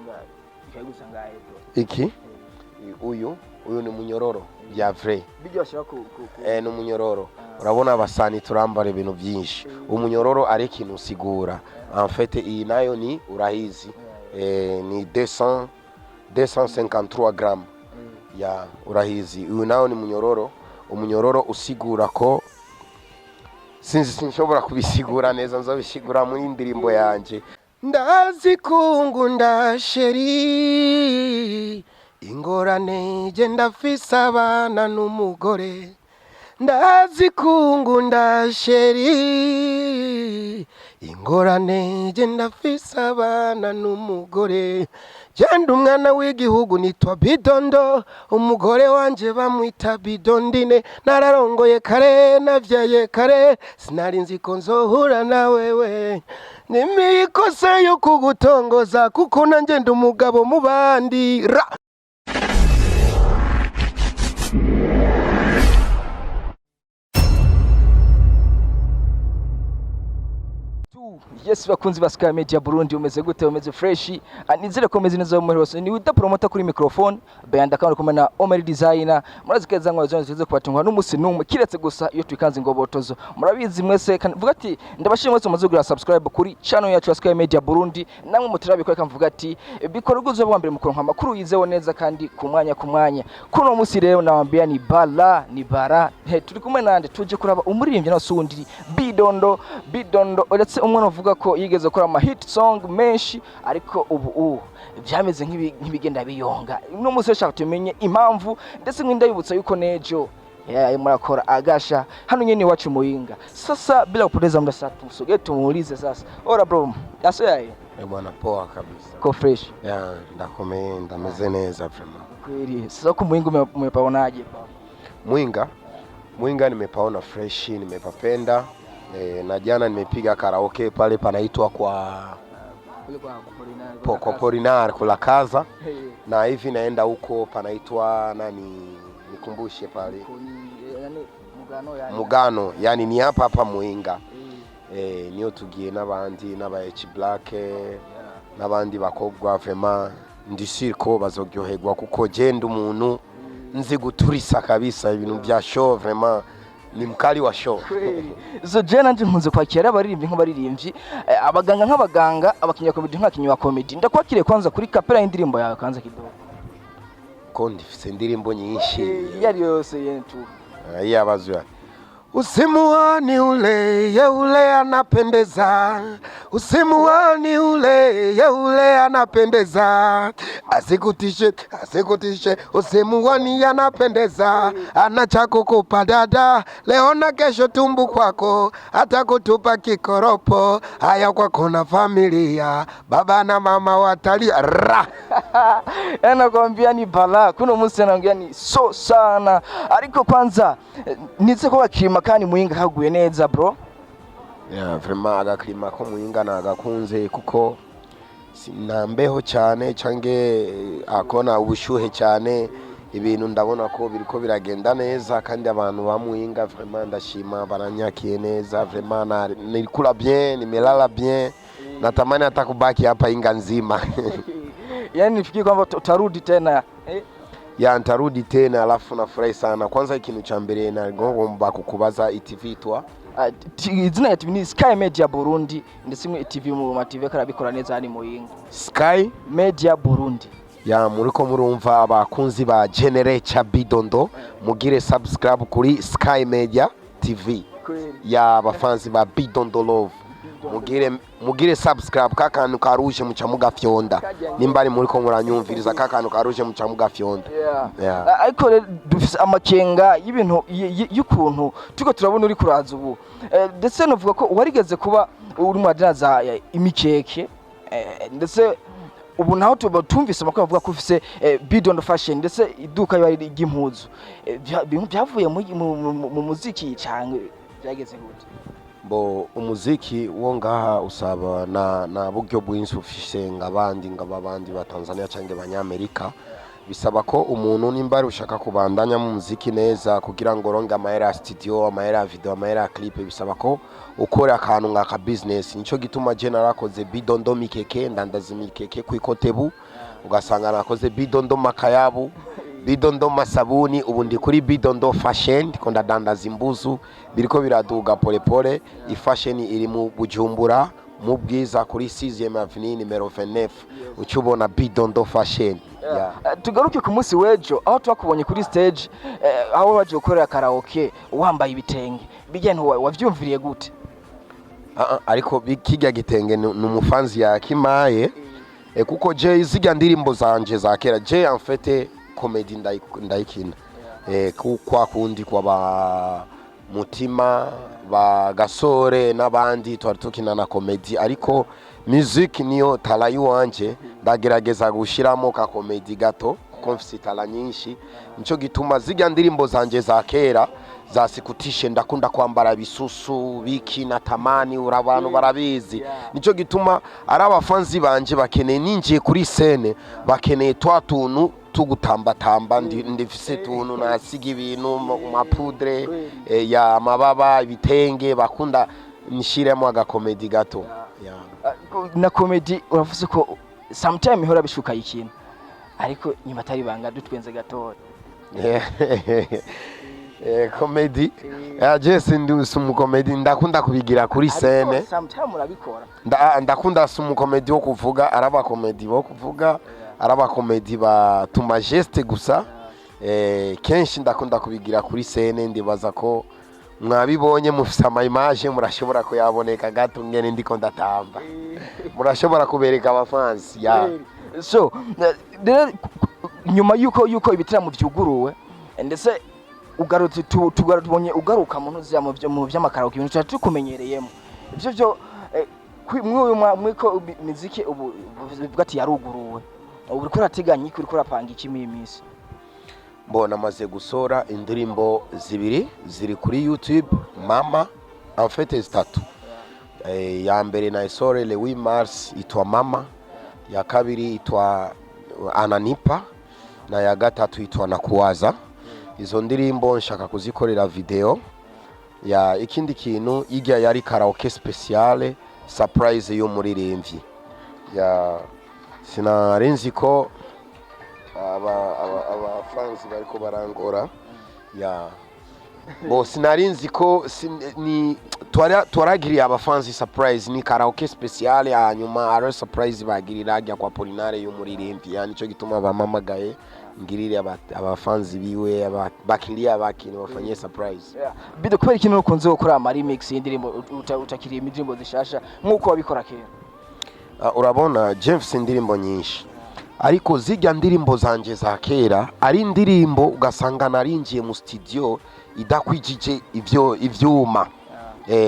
Ngahe ikayigusa ngahe, bro? Iki uyu ni munyororo bya vrai. Bijya bashira ku Eh, ni umunyororo. Ah. Urabona abasani turambara ibintu byinshi. Umunyororo ari ikintu usigura. En fait, iyi nayo ni urahizi, ni 200 253 gram ya urahizi. Uyu nawo ni munyororo, umunyororo usigura ko sinzi, sinshobora kubisigura neza, nzobisigura muri indirimbo yanje. Ndazi kungunda chérie, ingorane je ndafise abana n'umugore. Ndazi kungunda chérie, ingorane je ndafise abana n'umugore. Jenda umwana w'igihugu nitwa Bidondo, umugore wanje bamwita Bidondine. Nararongoye kare, navyaye kare, sinari nzi ko nzohura na wewe. Nimikose yo kugutongoza kuko nanje ndi umugabo mu bandi ra. Yes, bakunzi ba Sky Media Burundi, umeze gute? Umeze fresh? Ah, nizere ko umeze neza muri hose. Ni wita promoter kuri microphone Beyond, akaba kumwe na Omer Designer. Murazi keza ngo zone zize kubatungwa n'umunsi n'umwe kiretse gusa iyo twikanze ingobotozo. Murabizi mwese kandi vuga ati ndabashimye mwese mumaze kugira subscribe kuri channel yacu ya Sky Media Burundi. Namwe mutarabikora, reka mvuga ati bikora uguze bwa mbere mukuronka amakuru yizewe neza kandi ku mwanya ku mwanya. Kuno munsi rero nawambia ni bala ni bara. He, turi kumwe nande? Tuje kuraba umuririmbyi nawe sundi Bidondo. Bidondo uretse umwe uvuga ko yigeze gukora ama hit song menshi, ariko ubu byameze nk'ibigenda biyonga. Uno munsi rero shaka tumenye impamvu, ndetse mwindabibutsa yuko nejo yeah, murakora agasha hano nyene iwacu Muyinga. Sasa bila kupoteza muda, sasa tusogee tumuulize sasa. Ora bro, aso yaye? Eh bwana, poa kabisa. Ko fresh? Ya, ndakomeye, ndameze neza vraiment. Kweli. Sasa huku Muyinga umepaonaje baba? Mwinga nimepaona fresh, nimepapenda. Na jana nimepiga karaoke pale panaitwa kwa kwa Polinar kula kaza, na hivi naenda huko panaitwa nani, nikumbushe pale. Mugano, yani ni hapa hapa Muinga. Niyo tugiye n'abandi n'aba H Black n'abandi bakobwa. Vraiment ndi sûr ko bazoryoherwa kuko je ndi umuntu nzi guturisa kabisa ibintu bya show. Vraiment ni mkali wa show. So je nanje nkunze kwakira abaririmbyi nk'abaririmbyi, abaganga nk'abaganga, abakinnyi ba comedy nk'abakinnyi ba comedy. Ndakwakiriye kwanza kuri kapera y'indirimbo yawe kwanza kidogo. Ko ndifise indirimbo nyinshi. Iyo ari yo yose yene tu. Yabazwa usimuani ule yeule anapendeza, usimuani ule yeule anapendeza, asikutishe asikutishe, usimuani anapendeza, ana cha kukupa dada leo na kesho tumbu kwako, hata kutupa kikoropo. Haya kwako na familia, baba na mama watalia ra. Nakwambia ni bala kuno munsi anaongea ni so sana. Ariko kwanza nize ko bakirima kandi Muyinga kaguye neza, bro. Yeah, vraiment agaklima ko Muyinga nagakunze kuko nta mbeho cyane cange akona ubushuhe cyane. Ibintu ndabona ko biriko biragenda neza kandi abantu ba Muyinga vraiment ndashima, baranyakiye neza. Vraiment nilikula bien, nimelala bien, natamani hata kubaki hapa Inga nzima. Yani nifikiri kwamba utarudi tena, eh? Ya, ntarudi tena. Alafu nafurahi sana. Kwanza ikintu cha mbere nagomba kukubaza, iTV itwa? Ah, izina ya TV ni Sky Media Burundi, ndetse imwe TV mu ma TV karabikora neza hani Muyinga. Sky Media Burundi. Ya, muriko murumva abakunzi ba Generator Bidondo, mugire subscribe kuri Sky Media TV. Kweli. Ya, abafanzi ba Bidondo Love, mugire subscribe kakantu karuje muca mugafyonda. Nimba ari muriko muranyumviriza, kakantu karuje muca mugafyonda. Yeah. Ah, ariko rero dufise amakenga y'ibintu y'ukuntu turiko turabona uri kuraza ubu. Ndetse novuga ko warigeze kuba uri mu adanaza imikeke, ndetse ubu naho tuba tumvise amakuru avuga ko ufise Bidondo Fashion, ndetse iduka riba ari ry'impuzu. Ibintu byavuye mu muziki canke byageze gute? Bo, umuziki wo ngaha usaba na buryo bwinshi ufise ngabandi ngaba abandi ba Tanzania canke abanyamerika. Bisaba ko umuntu nimba ari ushaka kubandanya mu muziki neza, kugira ngo uronge amahera ya studio, amahera ya video, amahera ya clip, bisaba ko ukora akantu nka business. Nico gituma je narakoze Bidondo Mikeke, ndandaza imikeke kw'ikotebu, ugasanga nakoze Bidondo Makayabu, Bidondo Masabuni, ubu ndi kuri Bidondo Fashion, ndiko ndadandaza imbuzu, biriko biraduga polepole. Ifashion iri mu Bujumbura, mu Bwiza, kuri 6e Avenue numero 29, uca ubona Bidondo Fashion, yeah. Tugaruke ku munsi w'ejo aho twakubonye kuri stage, aho waje gukorera karaoke wambaye ibitenge bijya, wavyumviriye gute? Ah, ah, ariko kirya gitenge ni umufanzi yakimaye, kuko je zirya ndirimbo zanje za kera, je en fait comedy ndayikina, kwa kundi kwa ba Mutima, ba Gasore n'abandi twari tukina na comedy, ariko music niyo talent yiwanje. Ndagerageza gushiramo ka comedy gato kuko mfise talent nyinshi. Nico gituma zirya ndirimbo zanje za kera za sikutishe ndakunda kwambara bisusu biki na tamani, urabantu barabizi. Nico gituma ari abafanzi banje bakeneye, ninjiye kuri scène bakeneye twa tuntu tugutambatamba, ndifise tuntu nasiga ibintu ma poudre, ya amababa, ibitenge, bakunda nshiremo agakomedi gato, yeah. Na comedy uravuze ko sometime ihora bishuka ikintu, ariko nyuma atari banga dutwenze gatoya. Comedy je sindi si umukomedi, ndakunda kubigira kuri scène. Ariko sometime urabikora. Ndakunda, si umukomedi wo kuvuga, ari abakomedi bo kuvuga, ari abakomedi batuma geste gusa. Kenshi ndakunda kubigira kuri scène. Ndibaza ko mwabibonye, mufise ama image, murashobora kuyaboneka gato ngene ndiko ndatamba, murashobora kubereka abafansi ya. So rero nyuma yuko ibitaramo vyuguruwe, ndetse ugarutse, tubonye ugaruka mu ntuzi mu vy'amakaraoke, ibintu tutari tukumenyereyemo ivyo vyo, mw'uyu mwiko miziki ubu bivuga ati yaruguruwe, ubu uriko urateganya iki? Uriko urapanga iki muri iyi minsi? Mbona amaze gusora indirimbo zibiri ziri kuri YouTube, mama, en fait zitatu. Ya mbere nayisore le 8 mars, itwa Mama, ya kabiri itwa Ananipa, na ya gatatu itwa Nakuwaza. Izo ndirimbo nshaka kuzikorera video ya. Ikindi kintu, irya yari karaoke spéciale surprise y'umuririmbyi ya, sinarinzi ko aba fans bariko barangora ya bo, sinarinzi ko ni twaragiriye abafansi surprise, ni karaoke spéciale, hanyuma ari surprise bagirira ajya kwa Polinare y'umuririmbyi ya. Nico gituma bamamagaye ngirire abafanzi biwe, bakiriya bakini bafanye surprise. Yeah. Bido, kubera ikintu ukunze gukora ama remix y'indirimbo, utakiriye indirimbo zishasha nk'uko wabikora kera? Urabona James, indirimbo nyinshi, ariko zijya ndirimbo zanje za kera ari indirimbo ugasanga narinjiye mu studio idakwijije ivyo ivyuma,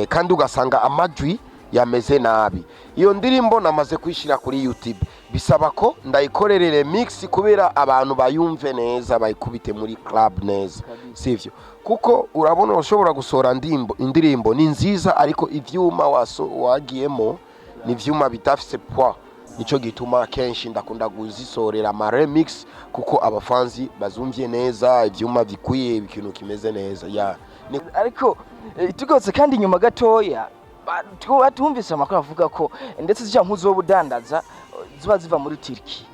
kandi ugasanga amajwi yameze nabi. Iyo ndirimbo namaze kuyishyira kuri YouTube, bisaba ko ndayikorere remix kubera abantu bayumve neza, bayikubite muri club neza, sivyo? Kuko urabona ushobora gusohora indirimbo ni nziza, ariko ivyuma wagiyemo ni ivyuma bidafise poids. Nico gituma kenshi ndakunda kuzisorera ama remix kuko abafanzi bazumvye neza, ivyuma bikwiye, ikintu kimeze neza ya ni. Ariko tugarutse kandi inyuma gatoya, tumvise amakuru avuga ko ndetse ziriya mpuzu wo budandaza ziba ziva muri Turki.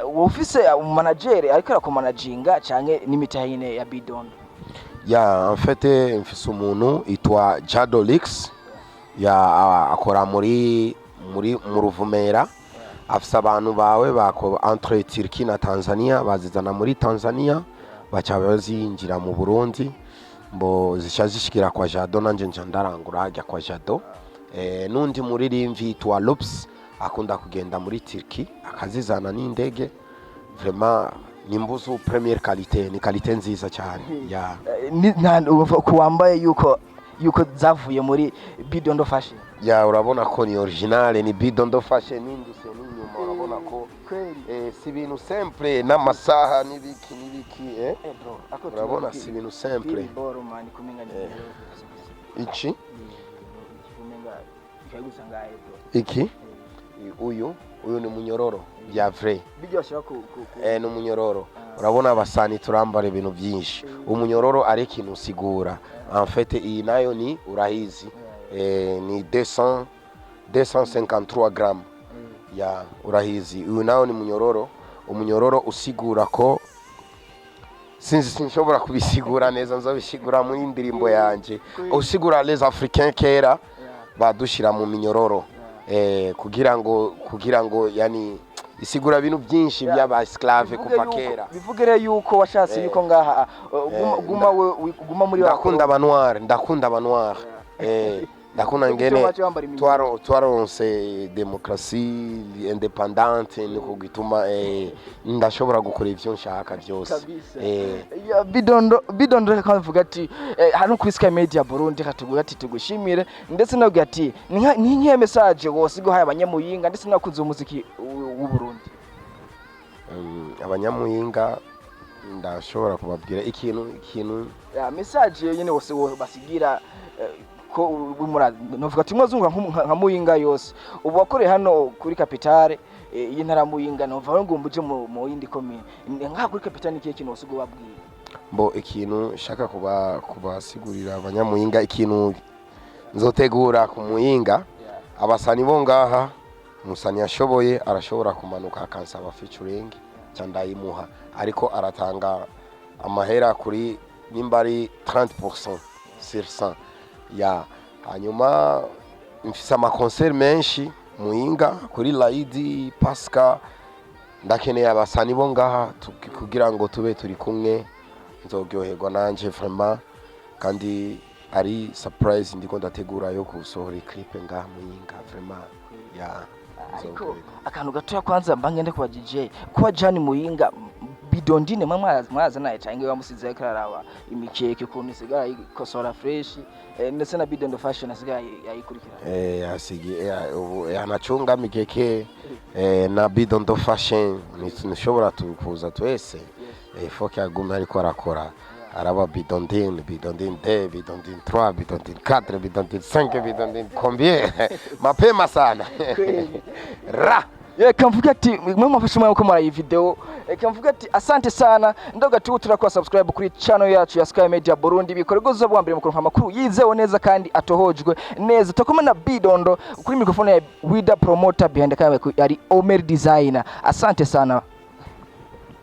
Wowe ufise umu manager ariko arakumanaginga canke n'imitahe nyine ya Bidondo? Ya, en fait mfise umuntu itwa Jadolix ya, akora muri mu Ruvumera, afise abantu bawe bako entre Turkey na Tanzania, bazizana muri Tanzania, baca bazinjira mu Burundi, mbo zisha zishikira kwa Jado, nanje nca ndarangura hajya kwa Jado. N'undi muririmvyi yitwa Lops akunda kugenda muri Turkey akazizana n'indege. Vraiment ni imbuzu première qualité, ni qualité nziza cyane ya. Uva ku wambaye yuko zavuye muri Bidondo Fashion. Ya, urabona ko ni originale, ni Bidondo Fashion, ninduse n'inyuma urabona ko si ibintu simple, n'amasaha n'ibiki n'ibiki. Bro, ako Urabona si ibintu simple. Boro man kumenga ni Iki kumenga ikayigusa ngahe, bro? Iki Uyu ni munyororo ya vrai. Bijya bashira ku Ni umunyororo. Urabona abasani turambara ibintu byinshi, umunyororo ari ikintu usigura. En fait, iyi nayo ni urahizi, ni 200 253 gram ya urahizi. Uyu nayo ni munyororo, umunyororo usigura ko sinzi, sinshobora kubisigura neza, nzobisigura muri indirimbo yanje. Usigura les Africains kera badushira mu minyororo kugira ngo yani isigura ibintu byinshi by'aba esclave kuva kera. Bivuge rero yuko washatse yuko ngaha guma guma muri wa Ndakunda aba noir, ndakunda aba noir, ndakunda Nicyo ngene waje wambara iminyororo. Twaronse démocratie indépendante, niko gituma ndashobora gukora ivyo nshaka byose. Kabisa. Ya, Bidondo, Bidondo, reka mvuga ati hano kuri Sky Media Burundi katuvuga ati tugushimire, ndetse nabwo ati ni nkihe message wose guhaye abanyamuyinga ndetse n'abakunzi b'umuziki w'u Burundi? Abanyamuyinga ndashobora kubabwira ikintu. Ya, message nyene wose basigira ko novuga ati mwazunguka nka Muyinga yose, ubu wakoreye hano kuri capitale y'intara ya Muyinga, nova ngo mbuje mu yindi komine. Nka kuri capitale ni ikihe kintu wose ubabwira? Mbo ikintu nshaka kubasigurira abanyamuyinga, ikintu nzotegura ku Muyinga, abasani bo ngaha, umusani yashoboye arashobora kumanuka akansaba featuring ca ndayimuha, ariko aratanga amahera kuri nimba ari 30% sur 100 ya. Hanyuma mfise ama concert menshi Muyinga kuri Laidi Pasca, ndakeneye abasani bo ngaha kugira ngo tube turi kumwe, nzoryoherwa nanje vraiment. Kandi ari surprise ndiko ndategura yo gusohora clip ngaha Muyinga, vraiment ya. Ariko Nzoryoherwa. Akantu gatoya kwanza mba ngende kuba DJ kuba Jani Muyinga, Bidondine mwe mwaza naye canke bamusize ariko araraba imikeke ukuntu isigaye ikosora fresh, ndetse na Bidondo Fashion asigaye ayikurikira? Asigi ubu anachunga mikeke na Bidondo Fashion nishobora kuza twese, faut agume ariko arakora, araba Bidondine, Bidondine 2, Bidondine 3, Bidondine 4, Bidondine 5, Bidondine combien, mapema sana ra. Reka mvuge ati mwe mwafashe umwanya wo kumara iyi video, reka mvuge ati asante sana. Ndoga tu turakora subscribe kuri channel yacu ya Sky Media Burundi, bikorwa zo bwa mbere mu kuronka amakuru yizewe neza kandi atohojwe neza. Tokoma na Bidondo kuri microphone ya Wida Promoter, behind the camera yari Omer Designer. Asante sana.